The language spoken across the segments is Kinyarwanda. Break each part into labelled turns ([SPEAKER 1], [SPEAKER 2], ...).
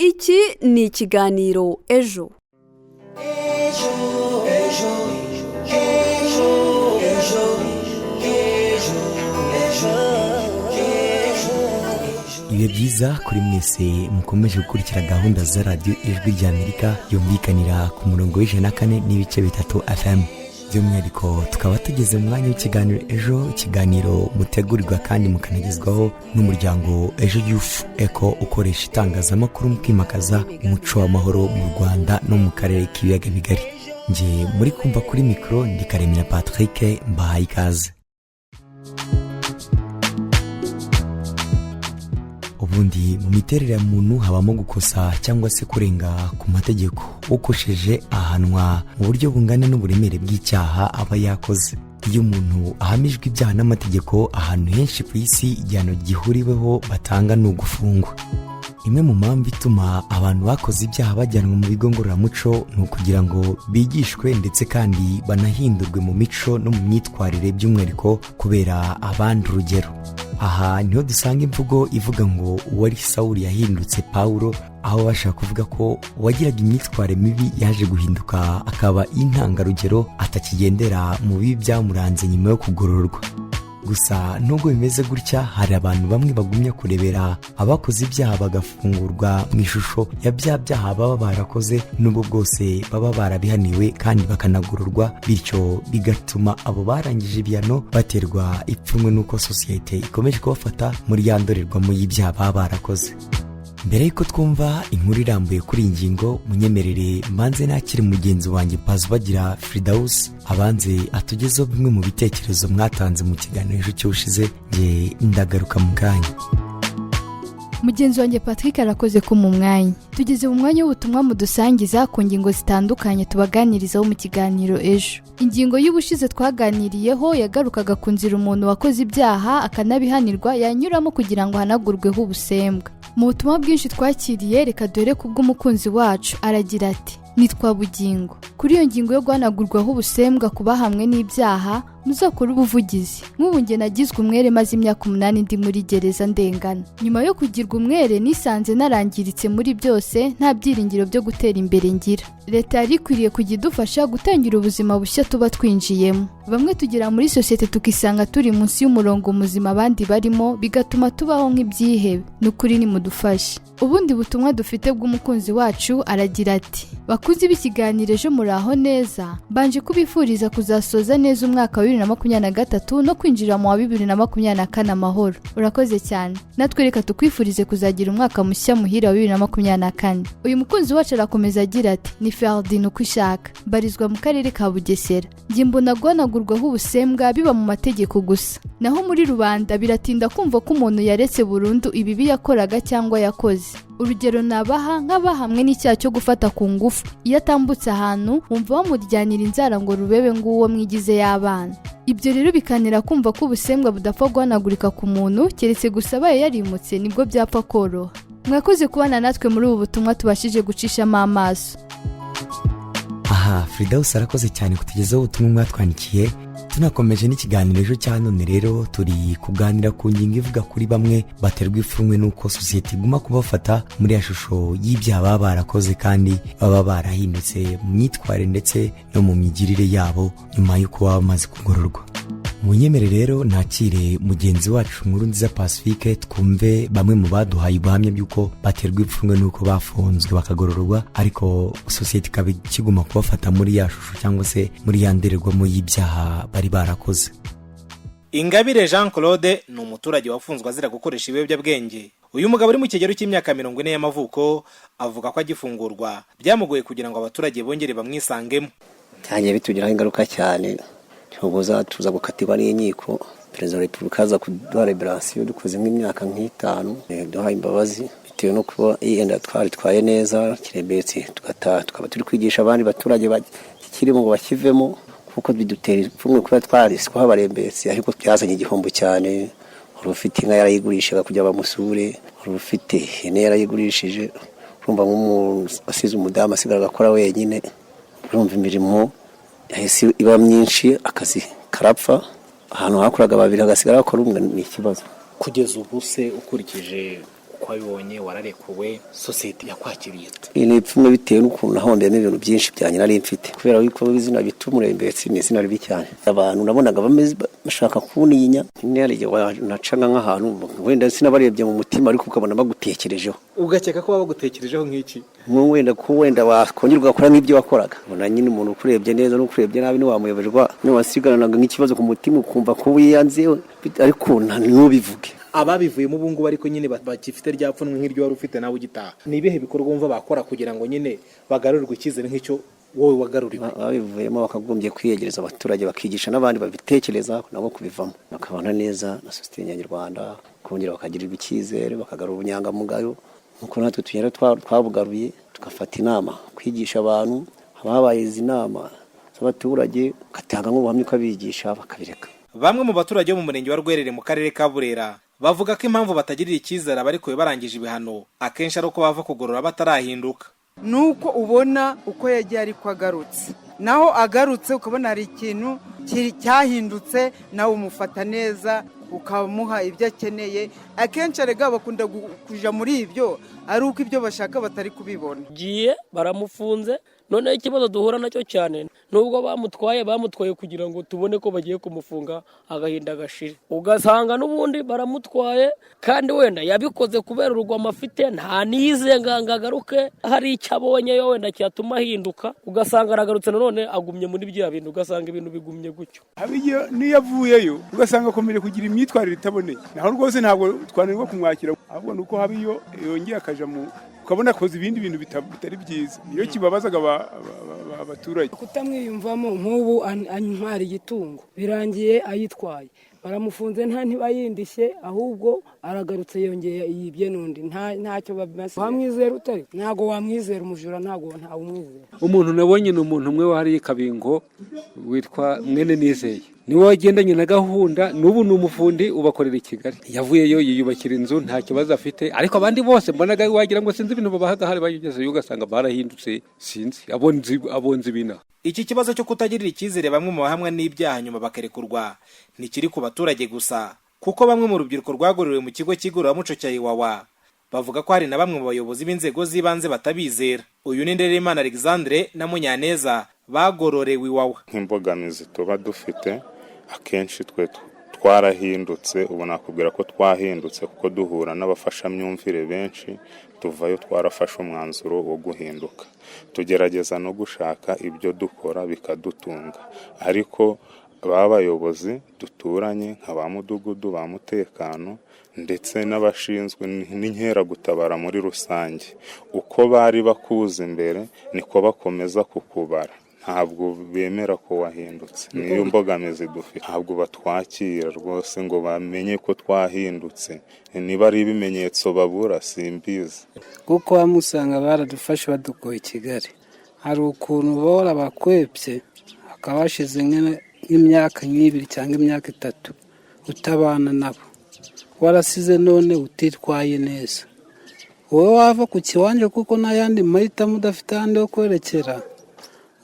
[SPEAKER 1] Iki ni ikiganiro Ejo.
[SPEAKER 2] Ibihe byiza kuri mwese mukomeje gukurikira gahunda za Radiyo Ijwi ry'Amerika yumvikanira ku murongo wa 104.3 FM. By'umwihariko tukaba tugeze mu mwanya w'ikiganiro Ejo, ikiganiro mutegurirwa kandi mukanagezwaho n'umuryango Ejo Youth Eco, ukoresha itangazamakuru mu kwimakaza umuco w'amahoro mu Rwanda no mu karere k'Ibiyaga Bigari. Njye muri kumva kuri mikoro ndi Karemera Patrick, mbahaye ikaze. Ubundi mu miterere ya muntu habamo gukosa cyangwa se kurenga ku mategeko. Ukosheje ahanwa mu buryo bungana n'uburemere bw'icyaha aba yakoze. Iyo umuntu ahamijwe ibyaha n'amategeko, ahantu henshi ku isi igihano gihuriweho batanga ni ugufungwa. Imwe mu mpamvu ituma abantu bakoze ibyaha bajyanwa mu bigo ngororamuco ni ukugira ngo bigishwe ndetse kandi banahindurwe mu mico no mu myitwarire, by'umwihariko kubera abandi urugero. Aha niho dusanga imvugo ivuga ngo uwari Sawuli yahindutse Pawulo, aho bashaka kuvuga ko uwagiraga imyitwarire mibi yaje guhinduka akaba intangarugero, atakigendera mu bibi byamuranze nyuma yo kugororwa. Gusa nubwo bimeze gutya, hari abantu bamwe bagumya kurebera abakoze ibyaha bagafungurwa mu ishusho ya bya byaha baba barakoze, nubwo bwose baba barabihaniwe kandi bakanagororwa, bityo bigatuma abo barangije ibihano baterwa ipfunwe n'uko sosiyete ikomeje kubafata muri ya ndorerwamo y'ibyaha baba barakoze. Mbere y'uko twumva inkuru irambuye kuri iyi ngingo, munyemerere mbanze nakire mugenzi wanjye Pazubagira Fridawusi, abanze atugezeho bimwe mu bitekerezo mwatanze mu kiganiro ejo cy'ubushize. Nge ndagaruka mu kanya.
[SPEAKER 3] Mugenzi wanjye Patrick arakoze ko mu mwanya tugeze mu mwanya w'ubutumwa mudusangiza ku ngingo zitandukanye tubaganirizaho mu kiganiro Ejo. Ingingo y'ubushize twaganiriyeho yagarukaga ku nzira umuntu wakoze ibyaha akanabihanirwa yanyuramo kugira ngo ahanagurweho ubusembwa. Mu butumwa bwinshi twakiriye, reka dore ku bw'umukunzi wacu. Aragira ati: "Nitwa Bugingo. Kuri iyo ngingo yo guhanagurwaho ubusembwa ku bahamwe n'ibyaha, muzakore ubuvugizi. Nk'ubu njye nagizwe umwere, maze imyaka 8 ndi muri gereza ndengana. Nyuma yo kugirwa umwere nisanze narangiritse muri byose, nta byiringiro byo gutera imbere ngira. Leta yari ikwiriye kujya idufasha gutangira ubuzima bushya tuba twinjiyemo. Bamwe tugera muri sosiyete tukisanga turi munsi y'umurongo muzima abandi barimo, bigatuma tubaho nk'ibyihebe. Ni ukuri nimudufashe." Ubundi butumwa dufite bw'umukunzi wacu aragira ati: "Bakunzi b'ikiganiro Ejo, muraho neza? Mbanje kubifuriza kuzasoza neza umwaka wa 2023 no kwinjira mu wa 2024 amahoro." Urakoze cyane, natwe reka tukwifurize kuzagira umwaka mushya muhira wa 2024. Uyu mukunzi wacu arakomeza agira ati: "Ni Ferdinand uko ishaka, mbarizwa mu karere ka Bugesera. Njye mbona guhanagurwaho ubusembwa biba mu mategeko gusa, naho muri rubanda biratinda kumva ko umuntu yaretse burundu ibibi yakoraga cyangwa yakoze. Urugero nabaha nk'abahamwe n'icyaha cyo gufata ku ngufu, iyo atambutse ahantu wumva bamuryanira inzara ngo rubebe nguwo mwigize y'abana. Ibyo rero bikanira kumva ko ubusembwa budapfa guhanagurika ku muntu, keretse gusa abaye yarimutse nibwo byapfa koroha. Mwakoze kubana natwe muri ubu butumwa tubashije gucishamo amaso."
[SPEAKER 2] Aha Fridawusi arakoze cyane kutugezaho ubutumwa mwatwandikiye. Tunakomeje n'ikiganiro Ejo cya none rero, turi kuganira ku ngingo ivuga kuri bamwe baterwa ipfunwe n'uko sosiyete iguma kubafata muri ya shusho y'ibyaha baba barakoze, kandi baba barahindutse mu myitwarire ndetse no mu migirire yabo nyuma y'uko baba bamaze kugororwa. Munyemere rero nakire mugenzi wacu Nkuru Nziza Pacifique, twumve bamwe mu baduhaye ubuhamya by'uko baterwa ipfunwe n'uko bafunzwe bakagororwa, ariko sosiyete ikaba ikiguma kubafata muri ya shusho cyangwa se muri ya ndorerwamo y'ibyaha bari barakoze.
[SPEAKER 4] Ingabire Jean Claude ni umuturage wafunzwe azira gukoresha ibiyobyabwenge. Uyu mugabo uri mu kigero cy'imyaka 40 y'amavuko avuga ko agifungurwa byamugoye kugira ngo abaturage bongere bamwisangemo.
[SPEAKER 5] Byagiye bitugiraho ingaruka cyane. Tubuza tuza gukatirwa n'inkiko, Perezida wa Repubulika aza kuduha liberasiyo dukoze nk'imyaka nk'itanu, duhaye imbabazi bitewe no kuba yenda twaritwaye neza kirebetse, tugataha tukaba turi kwigisha abandi baturage bakirimo ngo bakivemo, kuko bidutera ipfunwe kuba twariswe abarembetsi, ariko byazanye igihombo cyane. Wari ufite inka yarayigurishaga kugira bamusure, wari ufite ihene yarayigurishije. Urumva nk'umuntu wasize umudamu asigara agakora wenyine, urumva imirimo yahise iba myinshi, akazi karapfa. Ahantu hakoraga babiri hagasigara hakora umwe, ni ikibazo.
[SPEAKER 6] Kugeza ubu se, ukurikije
[SPEAKER 4] Uko wabibonye, wararekuwe, sosiyete yakwakiriye ite?
[SPEAKER 5] Ni ipfunwe bitewe n'ukuntu nahombeyemo ibintu byinshi byanjye nari mfite, kubera yuko izina bita umurembetsi ni izina ribi cyane. Abantu nabonaga bameze bashaka kuntinya. Nyine nacaga nk'ahantu wenda sinabarebye mu mutima, ariko ukabona bagutekerejeho.
[SPEAKER 4] Ugakeka ko baba bagutekerejeho nk'iki?
[SPEAKER 5] Wenda ko wenda wakongera ugakora nk'ibyo wakoraga. Ubona nyine umuntu ukurebye neza n'ukurebye nabi ntiwamuyoberwa. Wasigaranaga nk'ikibazo ku mutima, ukumva ko wiyanze, ariko ntubivuge.
[SPEAKER 4] Ababivuyemo ubu ngubu ariko nyine bakifite rya pfunwe nk'iryo wari ufite nawe ugitaha, ni ibihe bikorwa wumva bakora kugira ngo nyine bagarurirwe icyizere nk'icyo wowe wagaruriwe?
[SPEAKER 5] Babivuyemo bakagombye kwiyegereza abaturage, bakigisha n'abandi babitekereza nabo kubivamo, bakabana neza na sosiyete nyarwanda, kongera bakagirirwa icyizere, bakagarura ubunyangamugayo nk'uko natwe tugenda twabugaruye, tugafata inama kwigisha abantu. Haba habaye izi nama z'abaturage, ugatanga nk'ubuhamya, ukabigisha bakabireka.
[SPEAKER 4] Bamwe mu baturage bo mu murenge wa Rwerere mu karere ka Burera bavuga ko impamvu batagirira icyizere abarekuwe barangije ibihano akenshi ari uko bava kugorora batarahinduka.
[SPEAKER 6] Nuko ubona uko yagiye ariko agarutse, naho agarutse ukabona hari ikintu cyahindutse, nawe umufata neza, ukamuha ibyo akeneye. Akenshi erega bakunda kujya muri ibyo ari uko ibyo bashaka batari kubibona.
[SPEAKER 7] Giye baramufunze, noneho ikibazo duhura nacyo cyane, nubwo bamutwaye kugira ngo tubone ko bagiye kumufunga agahinda gashire, ugasanga n'ubundi baramutwaye, kandi wenda yabikoze kubera urugomo afite, nta nizenga ngo agaruke hari icyo abonye yo wenda cyatuma ahinduka, ugasanga aragarutse nanone agumye muri bya bintu, ugasanga ibintu bigumye gutyo.
[SPEAKER 8] Niyo avuyeyo ugasanga akomeje kugira imyitwarire itaboneye, naho rwose ntabwo twananirwa kumwakira, ahubwo ni uko haba iyo yongeye akaja mu ukabona akoze ibindi bintu bitari byiza, niyo kibabazaga abaturage.
[SPEAKER 9] Kutamwiyumvamo, nk'ubu antwara igitungo birangiye ayitwaye, baramufunze, nta ntibayindishye, ahubwo aragarutse yongeye yibye n'undi, ntacyo babimaze. Wamwizera utari? Ntabwo wamwizera umujura, ntabwo ntawumwizera.
[SPEAKER 10] Umuntu nabonye ni umuntu umwe wahariye Kabingo witwa Mwene Nizeye, niwe wagendanye na gahunda, n'ubu ni umufundi ubakorera i Kigali. Yavuyeyo yiyubakira inzu, nta kibazo afite, ariko abandi bose mbonaga wagira ngo sinzi ibintu babahaga hari bagezeyo ugasanga barahindutse, sinzi abonzi bina.
[SPEAKER 4] Iki kibazo cyo kutagirira icyizere bamwe mu bahamwa n'ibyaha nyuma bakarekurwa ntikiri ku baturage gusa, kuko bamwe mu rubyiruko rwagororiwe mu kigo cy'igororamuco cya Iwawa bavuga ko hari na bamwe mu bayobozi b'inzego z'ibanze batabizera. Uyu ni Ndererimana Alexandre na Munyaneza bagororewe Iwawa.
[SPEAKER 11] Nk'imbogamizi tuba dufite akenshi twe twarahindutse, ubu nakubwira ko twahindutse kuko duhura n'abafashamyumvire benshi, tuvayo twarafashe umwanzuro wo guhinduka, tugerageza no gushaka ibyo dukora bikadutunga, ariko ba bayobozi duturanye nka ba mudugudu, ba mutekano ndetse n'abashinzwe n'inkeragutabara muri rusange, uko bari bakuza imbere niko bakomeza kukubara, ntabwo bemera ko wahindutse. Niyo mbogamizi dufite, ntabwo batwakira rwose ngo bamenye ko twahindutse, niba ari ibimenyetso babura simbizi.
[SPEAKER 12] Kuko bamusanga baradufashe badukuye i Kigali, hari ukuntu bora bakwepye hakaba hashize nk'imyaka nk'ibiri cyangwa imyaka 3 utabana nabo, warasize none utitwaye neza, wowe wava ku kiwanja kuko nta yandi mahitamo udafite ahandi ho kwerekera,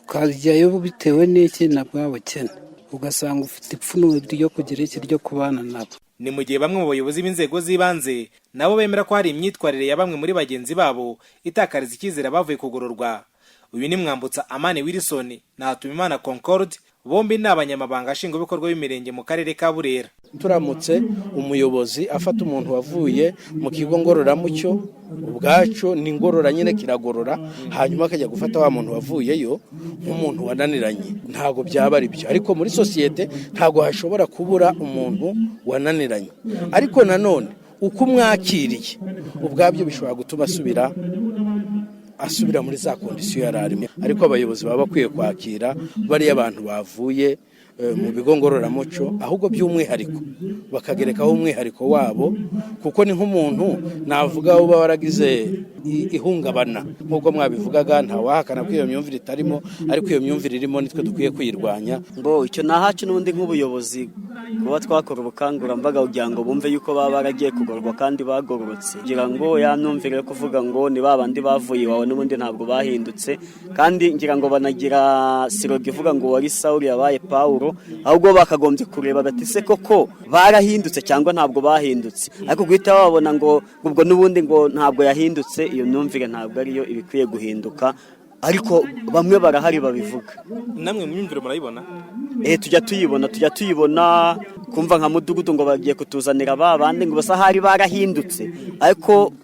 [SPEAKER 12] ukajyayo bitewe n'iki na bwa bukene, ugasanga ufite ipfunwe ryo kugira iki ryo kubana nabo.
[SPEAKER 4] Ni mu gihe bamwe mu bayobozi b'inzego z'ibanze nabo bemera ko hari imyitwarire ya bamwe muri bagenzi babo itakariza icyizere abavuye kugororwa. Uyu ni Mwambutsa Amani Wilson na Hatumimana Concorde, bombi ni abanyamabanga nshingwabikorwa b'imirenge mu karere ka Burera.
[SPEAKER 13] Turamutse umuyobozi afata umuntu wavuye mu kigo ngororamuco, ubwacu ni ngorora nyine kiragorora, hanyuma akajya gufata wa muntu wavuyeyo nk'umuntu wananiranye, ntabwo byaba ari byo. Ariko muri sosiyete ntabwo hashobora kubura umuntu wananiranye, ariko nanone uko umwakiriye ubwabyo bishobora gutuma asubira muri za kondisiyo yari arimo. Ariko abayobozi baba bakwiye kwakira bariya abantu bavuye mu bigo ngororamuco, ahubwo by'umwihariko bakagerekaho umwihariko wabo, kuko ni nk'umuntu navuga uba waragize ihungabana nk'uko mwabivugaga, ntawahakana ko iyo myumvire itarimo, ariko iyo myumvire irimo nitwe dukwiye kuyirwanya.
[SPEAKER 14] Mbo icyo nahacu n'ubundi nk'ubuyobozi Kuba twakora ubukangurambaga kugira ngo bumve yuko baba baragiye kugororwa kandi bagororotse, kugira ngo ya myumvire yo kuvuga ngo ni ba bandi bavuye iwawe n'ubundi ntabwo bahindutse. Kandi ngira ngo banagira siroga ivuga ngo wari Sawuli yabaye Pawulo, ahubwo bakagombye kureba bati se koko barahindutse cyangwa ntabwo bahindutse. Ariko guhita babona ngo ubwo n'ubundi ngo ntabwo yahindutse, iyo myumvire ntabwo ariyo ibikwiye guhinduka. Ariko bamwe barahari babivuga.
[SPEAKER 4] Namwe mu myumvire murayibona?
[SPEAKER 14] Tujya tuyibona, kumva nka mudugudu ngo bagiye kutuzanira ba bandi ngo basa hari barahindutse, ariko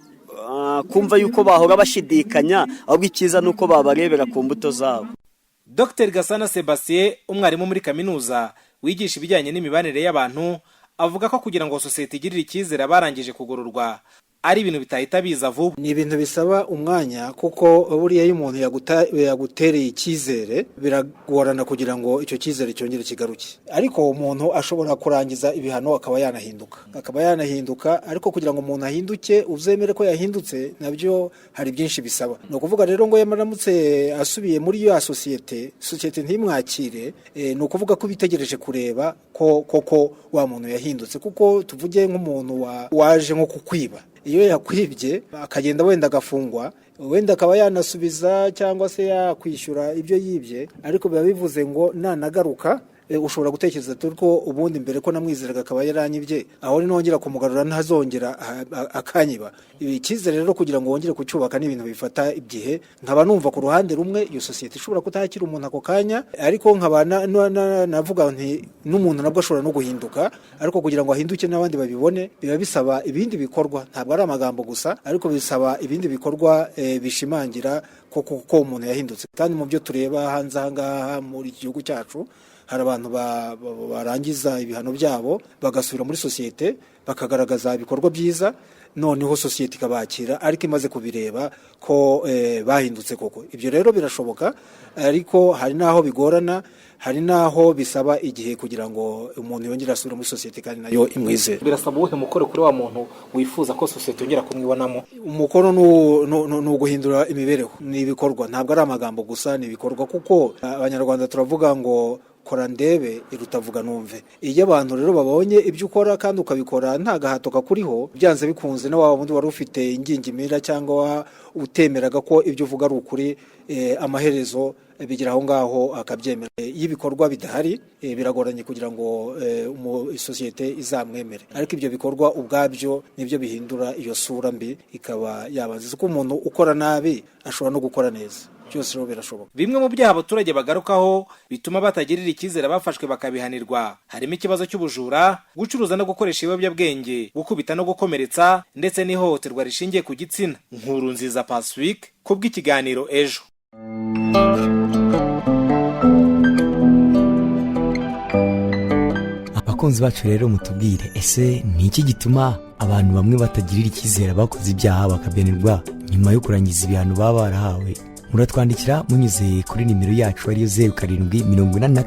[SPEAKER 14] kumva yuko bahora bashidikanya, ahubwo icyiza ni uko babarebera ku mbuto zabo.
[SPEAKER 4] Dr Gasana Sebastien, umwarimu muri kaminuza wigisha ibijyanye n'imibanire y'abantu, avuga ko kugira ngo sosiyete igirire icyizere abarangije kugororwa ari ibintu bitahita biza vuba.
[SPEAKER 15] Ni ibintu bisaba umwanya, kuko buriya iyo umuntu yagutereye icyizere biragorana kugira ngo icyo cyizere cyongere kigaruke. Ariko umuntu ashobora kurangiza ibihano akaba yanahinduka, ariko kugira ngo umuntu ahinduke uzemere ko yahindutse nabyo hari byinshi bisaba. Ni ukuvuga rero ngo yaramutse asubiye muri ya sosiyete ntimwakire, ni ukuvuga ko bitegereje kureba ko koko wa muntu yahindutse. Kuko tuvuge nk'umuntu waje nko kukwiba, iyo yakwibye akagenda wenda agafungwa, wenda akaba yanasubiza cyangwa se yakwishyura ibyo yibye, ariko biba bivuze ngo nanagaruka ushobora gutekereza ko ubundi mbere ko namwizeraga akaba yaranyibye, aho nongera kumugarura ntazongera akanyiba. Icyizere rero kugira ngo wongere kucyubaka ni ibintu bifata igihe. Nkaba numva ku ruhande rumwe iyo sosiyete ishobora kutakira umuntu ako kanya, ariko nkaba navuga nti n'umuntu nabwo ashobora no guhinduka, ariko kugira ngo ahinduke n'abandi babibone biba bisaba ibindi bikorwa, ntabwo ari amagambo gusa, ariko bisaba ibindi bikorwa bishimangira ko umuntu yahindutse. Kandi mu byo tureba hanze aha ngaha muri iki gihugu cyacu, hari abantu barangiza ibihano byabo bagasubira muri sosiyete bakagaragaza ibikorwa byiza, noneho sosiyete ikabakira ariko imaze kubireba ko bahindutse koko. Ibyo rero birashoboka, ariko hari n'aho bigorana, hari n'aho bisaba igihe kugira ngo umuntu yongere asubire muri sosiyete kandi nayo imwizere.
[SPEAKER 4] Birasaba uwuhe mukoro kuri wa muntu wifuza ko sosiyete yongera kumwibonamo?
[SPEAKER 15] Umukoro ni uguhindura imibereho, ni ibikorwa, ntabwo ari amagambo gusa, ni ibikorwa. Kuko Abanyarwanda turavuga ngo kora ndebe irutavuga numve. Iyo abantu rero babonye ibyo ukora kandi ukabikora nta gahato kakuriho, byanze bikunze na wa wundi wari ufite ingingimira cyangwa utemeraga ko ibyo uvuga ari ukuri, amaherezo bigira aho ngaho akabyemera. Iyo ibikorwa bidahari biragoranye kugira ngo sosiyete izamwemere, ariko ibyo bikorwa ubwabyo nibyo bihindura iyo sura mbi ikaba yabanza. Kuko umuntu ukora nabi ashobora no gukora neza, byose rero birashoboka.
[SPEAKER 4] Bimwe mu byaha abaturage bagarukaho bituma batagirira icyizere abafashwe bakabihanirwa harimo ikibazo cy'ubujura, gucuruza no gukoresha ibiyobyabwenge, gukubita no gukomeretsa, ndetse n'ihohoterwa rishingiye ku gitsina. Nkuru Nziza Pacifique kubw'ikiganiro Ejo.
[SPEAKER 2] Abakunzi bacu rero mutubwire, ese ni iki gituma abantu bamwe batagirira icyizere abakoze ibyaha bakabihanirwa nyuma yo kurangiza ibihano baba barahawe? Muratwandikira munyuze kuri nimero yacu ariyo 07 87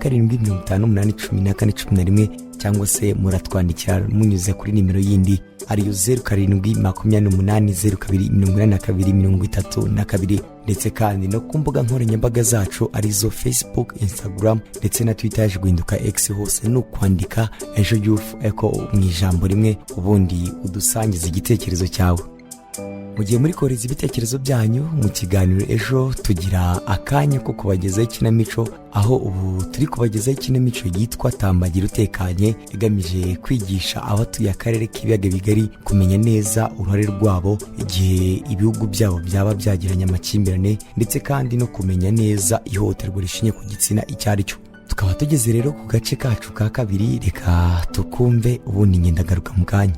[SPEAKER 2] 58 14 11, cyangwa se muratwandikira munyuze kuri nimero yindi ariyo 07 28 02 82 32, ndetse kandi no ku mbuga nkoranyambaga zacu arizo Facebook, Instagram ndetse na Twitter yaje guhinduka X, hose ni ukwandika Ejo Youth Echo mu ijambo rimwe, ubundi udusangiza igitekerezo cyawe. Mu gihe muri kohereza ibitekerezo byanyu mu kiganiro Ejo, tugira akanya ko kubagezaho ikinamico, aho ubu turi kubagezaho ikinamico yitwa Tambagira Utekanye, igamije kwigisha abatuye akarere k'ibiyaga bigari kumenya neza uruhare rwabo igihe ibihugu byabo byaba byagiranye amakimbirane, ndetse kandi no kumenya neza ihohoterwa rishingiye ku gitsina icyo ari cyo. Tukaba tugeze rero ku gace kacu ka kabiri, reka tukumve ubundi ngendagaruka mu kanya.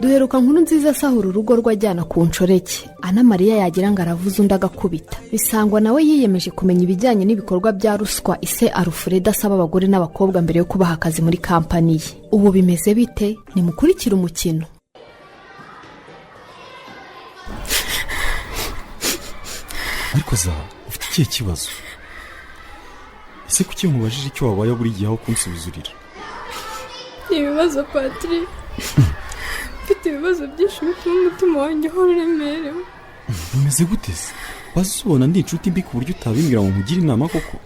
[SPEAKER 16] Duheruka Nkuru Nziza asahura urugo rwajyana ku nshoreke, Ana Mariya yagira ngo aravuze undi agakubita. Bisangwa nawe yiyemeje kumenya ibijyanye n'ibikorwa bya ruswa ise Alfred asaba abagore n'abakobwa mbere yo kubaha akazi muri kampani ye. Ubu bimeze bite? Nimukurikire umukino.
[SPEAKER 17] Ariko za ufite ikihe kibazo? Ese kuki nkubajije icyo wabaye buri gihe aho kunsubiza urira?
[SPEAKER 18] Ibibazo Patrick, mfite ibibazo byinshi bituma umutima wanjye uhora uremerewe.
[SPEAKER 17] Bimeze gute se? Bazubona ndi inshuti mbi ku buryo utabimbwira ngo nkugire inama koko?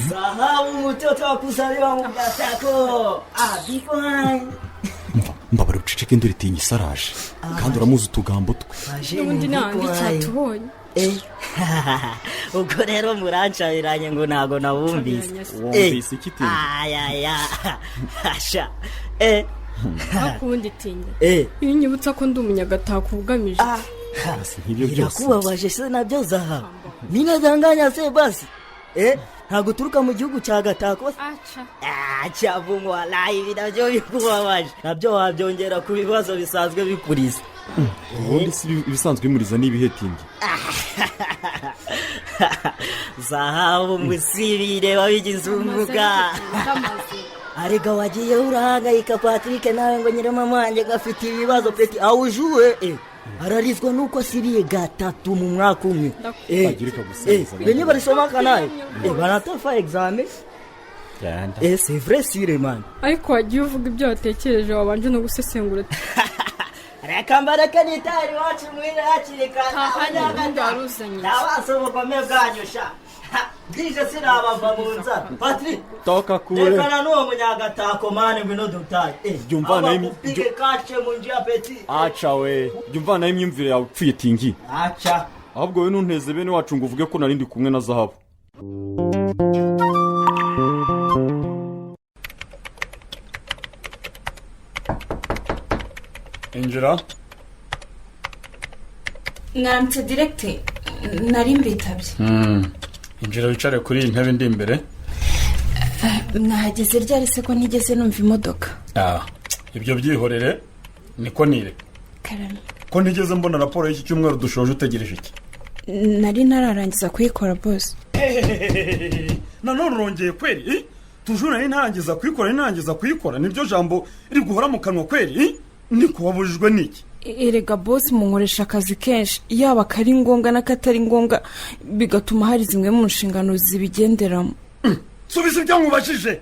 [SPEAKER 19] Zahabu mtoto wa kuzaliwa mu gatako. Ah,
[SPEAKER 17] Mbabara uceceke, ndore tinya isaraje kandi uramuzi utugambo twe.
[SPEAKER 18] N'ubundi nta cyatubonye.
[SPEAKER 19] Ubwo rero murancabiranye ngo ntabwo nabumvise.
[SPEAKER 17] Wumvise iki, Tinya?
[SPEAKER 19] Ayaya asha.
[SPEAKER 18] Ariko ubundi tinya, iyo unyibutsa ko ndi umunyagatako ugamije.
[SPEAKER 17] Nk'ibyo byose.
[SPEAKER 19] Birakubabaje se nabyo, Zahabu? Ninadanganya se basi? Ntabwo uturuka mu gihugu cya Gatako?
[SPEAKER 18] Aca.
[SPEAKER 19] Aca vunywa ibi nabyo bikubabaje, nabyo wabyongera ku bibazo bisanzwe bikuriza.
[SPEAKER 17] Ubundi si ibisanzwe bimuriza n'ibihe, Tingi?
[SPEAKER 19] Zahabu, musibire wabigize umwuga. Arega wagiye urahangayika Patrick nawe ngo nyiramama wanjye gafite ibibazo peti awujuwe ararizwa nuko asiriye gatatu mu mwaka umwe. Benye barisomaka naye banatafa examen. C'est vrai sire man.
[SPEAKER 18] Ariko wagiye uvuga ibyo watekereje wabanje no gusesengura.
[SPEAKER 19] Reka mbareke nitari iwacu muhira hakiri kare. Ndabaso ubugome bwanyu sha. Bwije sinabava mu nzara Patrick.
[SPEAKER 17] Toka kure.
[SPEAKER 19] Rekana n'uwo munyagatako mani, ngwino dutaye.
[SPEAKER 17] Jya
[SPEAKER 19] Upige kace mu njia peti.
[SPEAKER 17] Aca we, jya umvanaho imyumvire yawe upfuye, Tingi.
[SPEAKER 19] Aca.
[SPEAKER 17] Ahubwo wowe ntunteze bene wacu ngo uvuge ko narindi kumwe na Zahabu.
[SPEAKER 20] Injira.
[SPEAKER 21] Mwaramutse diregite, nari mbitabye.
[SPEAKER 20] Injira wicare kuri iyi ntebe ndi imbere.
[SPEAKER 21] Mwahageze ryari se ko ntigeze numva imodoka?
[SPEAKER 20] Ibyo byihorere niko nire.
[SPEAKER 21] Karame.
[SPEAKER 20] Ko ntigeze mbona raporo y'iki cyumweru dushoje, utegereje iki?
[SPEAKER 21] Nari ntararangiza kuyikora bose.
[SPEAKER 20] Nanone urongeye kweri? Tujuru nari ntarangiza kuyikora, ntarangiza kuyikora, niryo jambo riguhora mu kanwa kweri? Niko wabujijwe n'iki?
[SPEAKER 21] Erega bosi, munkoresha akazi kenshi, yaba akari ngombwa n'akatari ngombwa, bigatuma hari zimwe mu nshingano zibigenderamo.
[SPEAKER 20] Subiza ibyo nkubajije.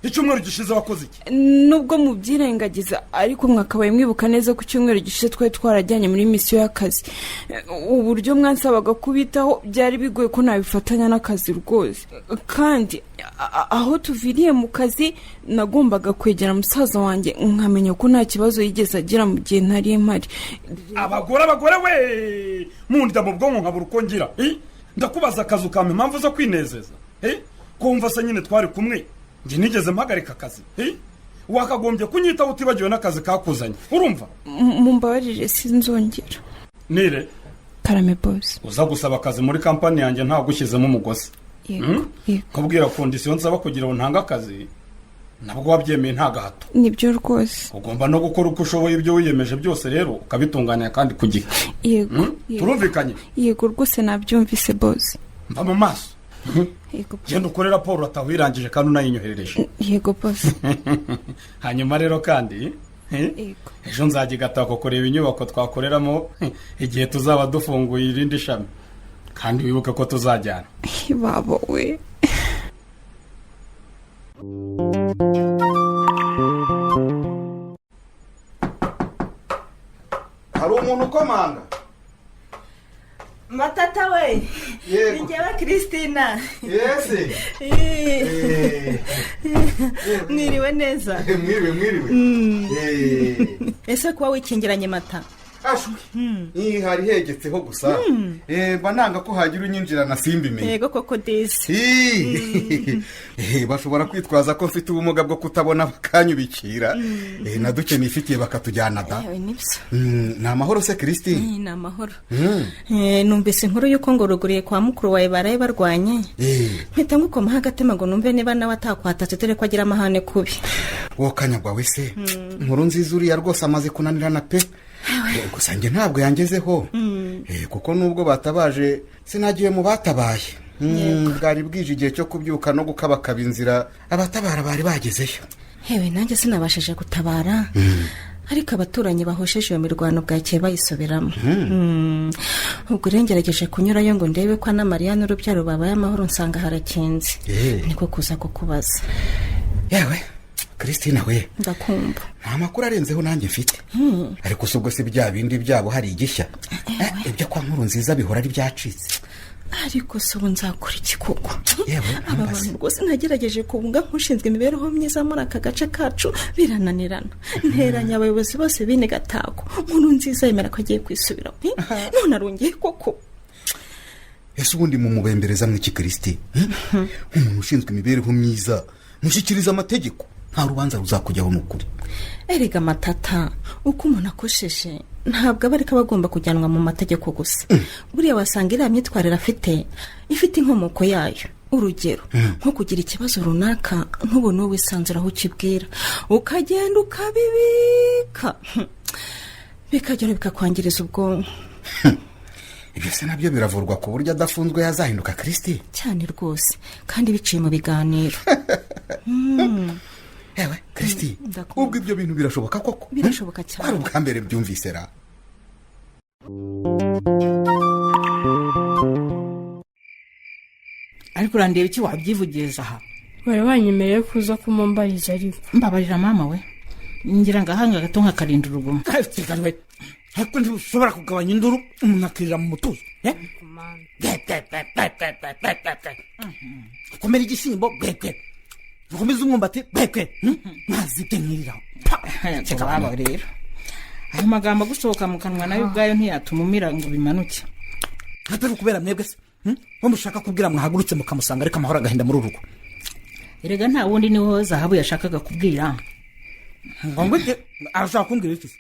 [SPEAKER 20] Icyumweru gishize wakoze iki?
[SPEAKER 21] Nubwo mubyirengagiza ariko mwakabaye mwibuka neza ko icyumweru gishize twari twarajyanye muri misiyo y'akazi. Uburyo mwansabaga kubitaho byari bigoye ko nabifatanya n'akazi rwose, kandi aho tuviriye mu kazi nagombaga kwegera musaza wanjye nkamenya ko nta kibazo yigeze agira mu gihe ntari mpari.
[SPEAKER 20] Abagore, abagore we, mundya mu bwonko nkabura uko ngira. Ndakubaza akazi ukampa impamvu zo kwinezeza. Kumva se nyine twari kumwe, njye nigeze mpagarika akazi? Wakagombye kunyitaho utibagiwe n'akazi kakuzanye, urumva?
[SPEAKER 21] Mumbabarire, sinzongera.
[SPEAKER 20] Nire.
[SPEAKER 21] Karame bosi.
[SPEAKER 20] Uza gusaba akazi muri kampani yanjye ntagushyizemo umugozi.
[SPEAKER 21] Yego.
[SPEAKER 20] Kubwira condition nsaba kugira ngo ntange akazi, nabwo wabyemeye nta gahato.
[SPEAKER 21] Nibyo rwose.
[SPEAKER 20] Ugomba no gukora uko ushoboye, ibyo wiyemeje byose rero ukabitunganya kandi ku gihe.
[SPEAKER 21] Yego.
[SPEAKER 20] Turumvikanye?
[SPEAKER 21] Yego rwose, nabyumvise bosi.
[SPEAKER 20] Mva mu maso, genda ukore raporo urataha uyirangije kandi unayinyoherereje.
[SPEAKER 21] Yego bosi.
[SPEAKER 20] Hanyuma rero kandi ejo nzajya i Gatako kureba inyubako twakoreramo igihe tuzaba dufunguye irindi shami, kandi wibuke ko tuzajyana.
[SPEAKER 21] Baba we.
[SPEAKER 22] Hari umuntu ukomanga.
[SPEAKER 23] Matata we.
[SPEAKER 22] Yego.
[SPEAKER 23] Ni njyewe Christina.
[SPEAKER 22] Yesi.
[SPEAKER 23] Mwiriwe neza?
[SPEAKER 22] Mwiriwe, mwiriwe.
[SPEAKER 23] Ese kuba wikingiranye, Mata?
[SPEAKER 22] Ashwi, hari hegetseho gusa. Mba nanga ko hagira unyinjirana simbimenye.
[SPEAKER 23] Yego koko disi.
[SPEAKER 22] Bashobora kwitwaza ko mfite ubumuga bwo kutabona bakanyubikira, na duke nifitiye bakatujyana da.
[SPEAKER 23] Yewe, nibyo.
[SPEAKER 22] Ni amahoro se, Christine?
[SPEAKER 23] Ni amahoro. Numvise inkuru y'uko ngo ruguriye kwa mukuru wawe baraye barwanye, mpita ngukomaho agatema ngo numve niba nawe atakwatatse, dore ko agira amahane kubi.
[SPEAKER 22] Wowe kanyagwa we se, inkuru nziza, uriya rwose amaze kunanirana pe. Gusa njye ntabwo yangezeho, kuko nubwo batabaje sinagiye mu batabaye. Bwari bwije igihe cyo kubyuka no gukabakaba inzira, abatabara bari bagezeyo.
[SPEAKER 23] Hewe, nanjye sinabashije gutabara, ariko abaturanyi bahosheje iyo mirwano bwakeye bayisoberamo. Ubwo rero ngerageje kunyurayo ngo ndebe ko na Mariya n'urubyaro babaye amahoro, nsanga harakinze, niko kuza kukubaza.
[SPEAKER 22] Yewe, Christine we,
[SPEAKER 23] Ndakumva.
[SPEAKER 22] Nta makuru arenzeho nanjye mfite. Ariko si ubwo si bya bindi byabo hari igishya? Ibyo kwa Nkuru Nziza bihora ari byacitse.
[SPEAKER 23] Ariko se ubu nzakora iki koko?
[SPEAKER 22] Yewe,
[SPEAKER 23] Aba bantu rwose nagerageje kubunga nk'ushinzwe imibereho myiza muri aka gace kacu, birananirana. Nteranya abayobozi bose b'ine Gatako, Nkuru Nziza yemera ko agiye kwisubiraho. None arongeye koko.
[SPEAKER 22] Ese ubundi mumubembereza mw'iki, Christine? Nk'umuntu ushinzwe imibereho myiza, mushyikiriza amategeko, nta rubanza ruzakujyaho ni ukuri.
[SPEAKER 23] Erega Matata, uko umuntu akosheje ntabwo aba ariko aba agomba kujyanwa mu mategeko gusa. Buriya wasanga iriya myitwarire afite ifite inkomoko yayo. Urugero nko kugira ikibazo runaka ntubone uwo wisanzura aho ukibwira, ukagenda ukabibika, bikagera bikakwangiriza ubwonko.
[SPEAKER 22] Ibyo se nabyo biravurwa ku buryo adafunzwe yazahinduka, Christine?
[SPEAKER 23] Cyane rwose, kandi biciye mu biganiro.
[SPEAKER 22] Ewe Christine, ubwo ibyo bintu birashoboka koko?
[SPEAKER 23] Birashoboka cyane.
[SPEAKER 22] Kwari ubwa mbere byumvise ra.
[SPEAKER 1] Ariko urandeba iki wabyivugiriza aha?
[SPEAKER 18] Bari banyemereye kuza kumumbariza ariko.
[SPEAKER 1] Mbabarira mama we, ngira ngo ahanga gato nkakarinda urugomo.
[SPEAKER 3] Ariko ntibushobora kugabanya induru umuntu akirira mu mutuzo? Ukomera igishyimbo bwebwe, ukomeze umwumbati bwebwe, mwazibye nkiriraho.
[SPEAKER 1] Waba rero ayo magambo agusohoka mu kanwa nayo ubwayo ntiyatuma umira ngo bimanuke.
[SPEAKER 3] Atari ukubera mwebwe se we mushaka kubwira mwahagurutse mukamusanga, ariko amahoro agahinda muri uru rugo.
[SPEAKER 1] Erega nta wundi, ni wowe Zahabu yashakaga kubwira.
[SPEAKER 3] Ngo ngwiki? Arashaka kumbwira iki se?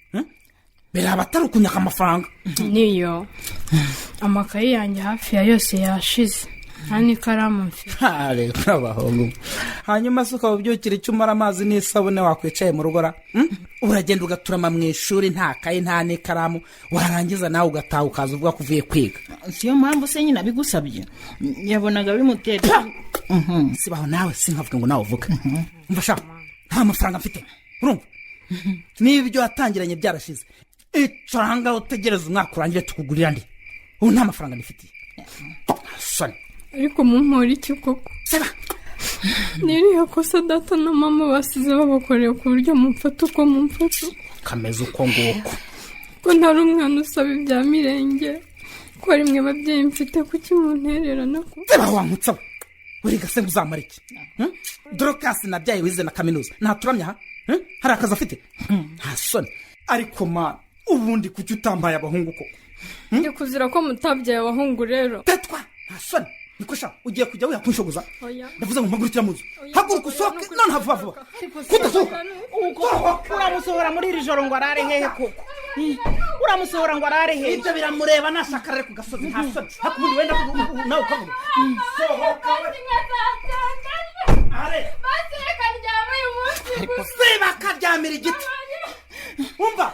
[SPEAKER 3] Biraba atari ukunyaka amafaranga.
[SPEAKER 18] Niyo amakayi yanjye hafi ya yose yashize, nta n'ikaramu mfite.
[SPEAKER 3] Reka abahungu. Hanyuma se ukaba ubyukira icyo umara amazi n'isabune, wakwicaye mu rugo ra? Uragenda ugaturama mu ishuri nta kayi nta n'ikaramu, warangiza nawe ugataha ukaza uvuga ko uvuye kwiga.
[SPEAKER 1] Siyo mpamvu se nyine abigusabye, yabonaga bimutera.
[SPEAKER 3] Sibaho nawe, sinkavuga ngo nawe uvuge. Umva sha, nta mafaranga mfite, urumva? N'ibyo watangiranye byarashize. Icara ahangaha utegereze umwaka urangire tukugurira andi. Ubu nta mafaranga nifitiye. Soni.
[SPEAKER 18] Ariko mumpora iki koko? Ni irihe kosa data na mama basize babakoreye ku buryo mumfata uko mumfata?
[SPEAKER 3] Kameze uko nguko.
[SPEAKER 18] Ko ntari umwana usaba ibya mirenge, ko ari mwe babyeyi mfite, kuki muntererana ko?
[SPEAKER 3] Seba wankutsa we, uriga se ngo uzamara iki? Dorokasi nabyaye wize na kaminuza ntaturamye aha? Hari akazi afite? Nta soni. Ariko mana, ubundi kuki utambaye abahungu koko?
[SPEAKER 18] Ndi kuzira ko mutabyaye abahungu rero.
[SPEAKER 3] Tetwa, nta soni. Niko sha, ugiye kujya wiha kunshogoza?
[SPEAKER 18] Oya.
[SPEAKER 3] Ndavuze ngo mpagurukira mu nzu, haguruka usohoke none vuba vuba. Kudasohoka.
[SPEAKER 1] Uramusohora muri iri joro ngo arare hehe koko? Uramusohora ngo arare hehe?
[SPEAKER 3] Ibyo biramureba, nashaka arare ku gasozi. Nta soni. Ariko ubundi wenda nawe ukavuga sohoka we. Are. Siba akaryamira igiti. Umva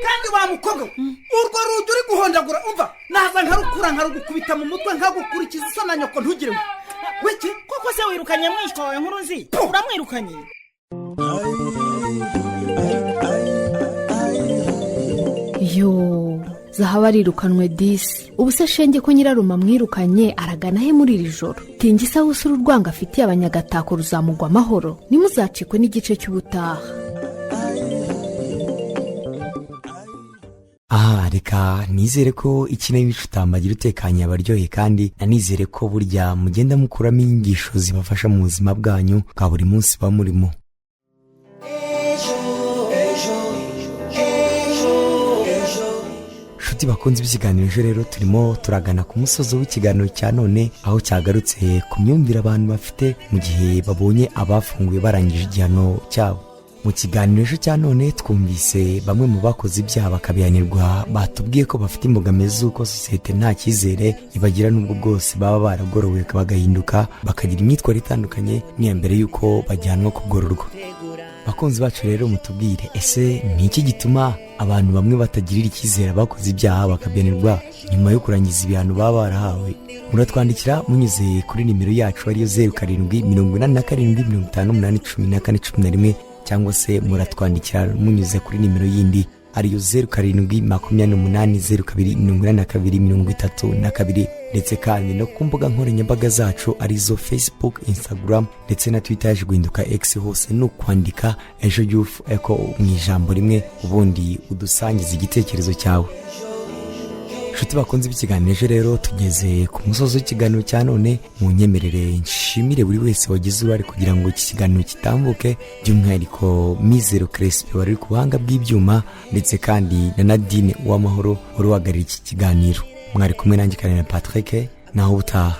[SPEAKER 3] kandi wa mukobwa we, urwo rugi uri guhondagura, umva naza nkarukura nkarugukubita mu mutwe nkagukurikiza isa na nyoko, ntugire ngo wiki.
[SPEAKER 1] Koko se wirukanye mwishywa wawe Nkuru Nzi? Uramwirukanye?
[SPEAKER 16] Yo, Zahabu arirukanwe disi! Ubu se shenge ko nyirarume amwirukanye, aragana he muri iri joro? Tingisa wusura urwango afitiye abanyagatako ruzamugwa amahoro? Ntimuzacikwe n'igice cy'ubutaha.
[SPEAKER 2] Aha reka nizere ko ikinamico utambagira utekanye abaryohe, kandi nanizere ko burya mugenda mukuramo inyigisho zibafasha mu buzima bwanyu bwa buri munsi buba murimo. Nshuti bakunze iby'ikiganiro ejo rero, turimo turagana ku musozo w'ikiganiro cya none, aho cyagarutse ku myumvire abantu bafite mu gihe babonye abafunguye barangije igihano cyabo. Mu kiganiro ejo cya none twumvise bamwe mu bakoze ibyaha bakabihanirwa batubwiye ko bafite imbogamizi z'uko sosiyete nta cyizere ibagira, n'ubwo bwose baba baragorowe bagahinduka bakagira imyitwarire itandukanye n'iya mbere y'uko bajyanwa kugororwa. Bakunzi bacu rero, mutubwire, ese ni iki gituma abantu bamwe batagirira icyizere abakoze ibyaha bakabihanirwa nyuma yo kurangiza ibihano baba barahawe? Muratwandikira munyuze kuri nimero yacu ariyo 0787581411, cyangwa se muratwandikira munyuze kuri nimero yindi ariyo 0728028232. Ndetse kandi no ku mbuga nkoranyambaga zacu, arizo Facebook, Instagram ndetse na Twitter yaje guhinduka X, hose ni ukwandika Ejo Youth Echo mu ijambo rimwe, ubundi udusangiza igitekerezo cyawe. Inshuti bakunze b'ikiganiro ejo rero, tugeze ku musozi w'ikiganiro cya none. Mu nyemerere nshimire buri wese wagize uruhare kugira ngo iki kiganiro kitambuke, by'umwihariko Mizero Crespe wari uri ku buhanga bw'ibyuma, ndetse kandi na Nadine Uwamahoro wari uhagarariye iki kiganiro. Mwari kumwe nanjye Karina Patrick, naho ubutaha.